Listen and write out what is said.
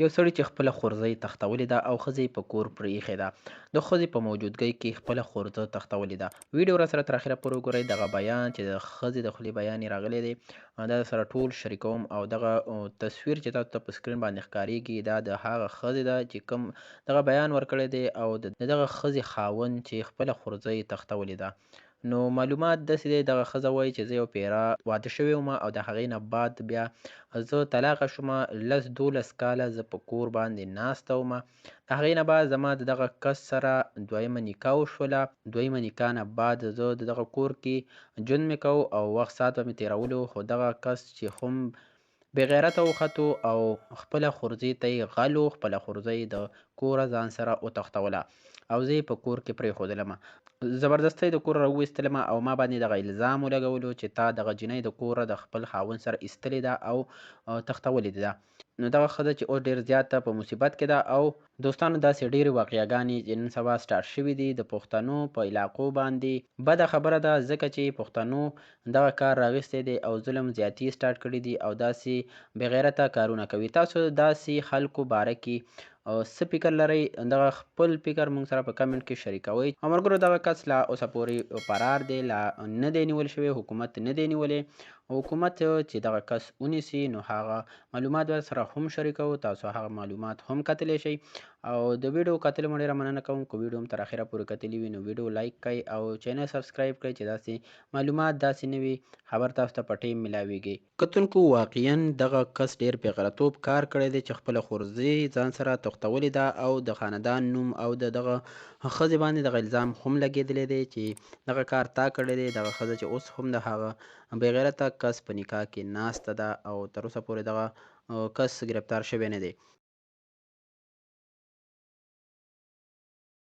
یو سړي چې خپله خورزه یې تښتولې ده او ښځه یې په کور پرې ایښې ده، د ښځې په موجودګۍ کې خپله خورزه تښتولې ده. ویډیو راسره تر اخره پورې وګورئ. دغه بیان چې د ښځې د خولې بیان یې راغلی دی، دا سره ټول شریکوم. او دغه تصویر چې تاسو ته په سکرین باندې ښکاریږي، دا د هغه ښځې ده چې کوم دغه بیان ورکړی دی، او د دغه ښځې خاوند چې خپله خورزه یې تښتولې ده. نو معلومات داسې دی، دغه ښځه وایي چې زه یو پیرا واده شوی وم او د هغې نه بعد بیا زه طلاقه شوم. لس 12 کاله زه په کور باندې ناسته وم. د هغې نه بعد زما د دغه کس سره دویمه نکاح وشوله. دویمه نکاح نه بعد زه د دغه کور کې ژوند مې کوو او وخت ساعت به مې تېرولو، خو دغه کس چې هم بې غیرته وختو او خپله خورزې ته یې غلو، خپله خورزه یې د کوره ځان سره وتښتوله او زه یې په کور کې پرېښودلم. زبردستۍ د کوره راوویستلم او ما باندې دغه الزام ولګولو چې تا دغه جینۍ د کوره د خپل خاوند سره ایستلې ده او تښتولې ده. نو دغه ښځه چې اوس ډېر زیاته په مصیبت کې ده. او دوستانو، داسې ډېرې واقعګانې چې نن سبا سټارټ شوي دي د پښتنو په علاقو باندې، بده خبره ده، ځکه چې پښتنو دغه کار راویستی دی او ظلم زیاتي سټارټ کړي دي او داسې بېغیرته کارونه کوي. تاسو داسې خلکو باره کې څه فکر لرئ؟ دغه خپل فکر موږ سره په کمنټ کې شریکوئ. او ملګرو، دغه کس لا اوسه پورې فرار دی، لا نه دی نیول شوی، حکومت نه دی نیولی. حکومت چې دغه کس ونیسي نو هغه معلومات به سره هم شریکوو، تاسو هغه معلومات هم کتلی شئ. او د ویډیو کتلو مو ډېره مننه کوم. که ویډیو هم تر اخره پورې کتلي وي نو ویډیو لایک کړئ او چینل سبسکرایب کړئ چې داسې معلومات، داسې نوي خبر تاسو ته په ټیم ملاویږي. کتونکو، واقعا دغه کس ډېر بېغیرتوب کار کړی دی چې خپله خورزې ځان سره تښتولې ده او د خاندان نوم او د دغه ښځې باندې دغه الزام هم لګېدلی دی چې دغه کار تا کړی دی. دغه ښځه چې اوس هم د هغه بېغیرته کس په نکاح کې ناسته ده او تر اوسه پورې دغه کس ګرفتار شوی نه دی.